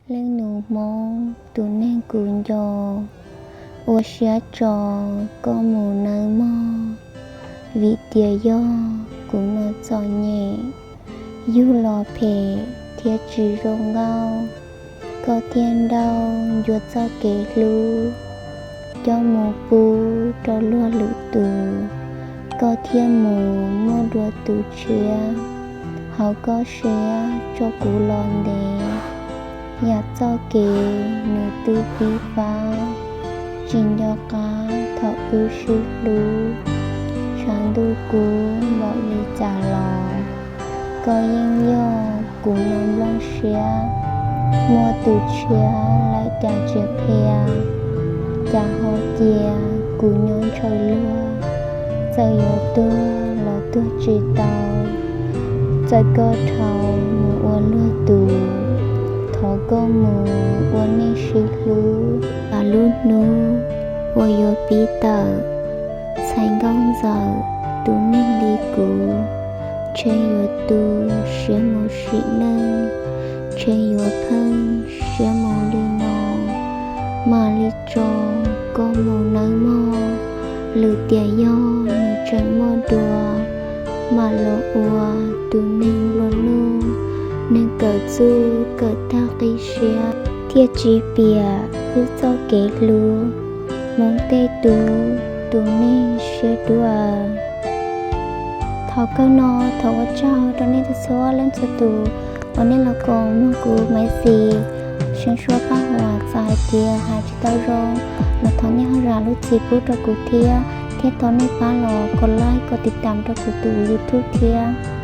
Leej nus Hmoob tus neeg kuv nco, ua siab tso koj mus nawb mog, vim tias yog kuv no txom nyem, yug los phem thiab tsis zoo nkauj, koj thiaj nrauj ncua txoj kev hlub coj mus pub rau luag lwm tus, koj thiaj mus muaj dua tus tshiab, hauv koj siab tso kuv los ntev, yam txoj kev nws twb pib fab, tsis nco qab thaum wb sib hlub, tshav ntuj kub npaum li cas los koj yeej yog kuv no nplooj siab, muaj tus tshiab lawm cas tsis qhia, cas ho cia kuv nyob ntshaw luag, txawm yuav tuag los tuag tsis tau, txawm koj dhau mus ua luag tus, thov koj mus ua neej sib hlub, tas lub hnub uas yuav pib tawm, txhais nkauj ntxawm tus neeg li kuv, ntshe yuav tu siab mus sim neej, ntshe yuav pheej siab mus li no, mam li tso koj mus nawb mog, lwm tiam yog nws tseem muaj dua, mam los ua tus neeg nplua nuj, neeg kawm txuj kawm tag qib siab, thiaj tsis piam wb txoj kev hlub, Hmoob tej tub tus neeg siab dua. Thaum kawg no thov ua tsaug rau nej txhua leej txhua tus uas nej los koom mloog kuv maiv xis, seev suab paj huam, txawm hais tias hais tsis tau zoo los thov nej ho zam lub txim pub rau kuv thiab, thiab thov nej pab los kom like kom tiv tam rau kuv tus YouTube thiab.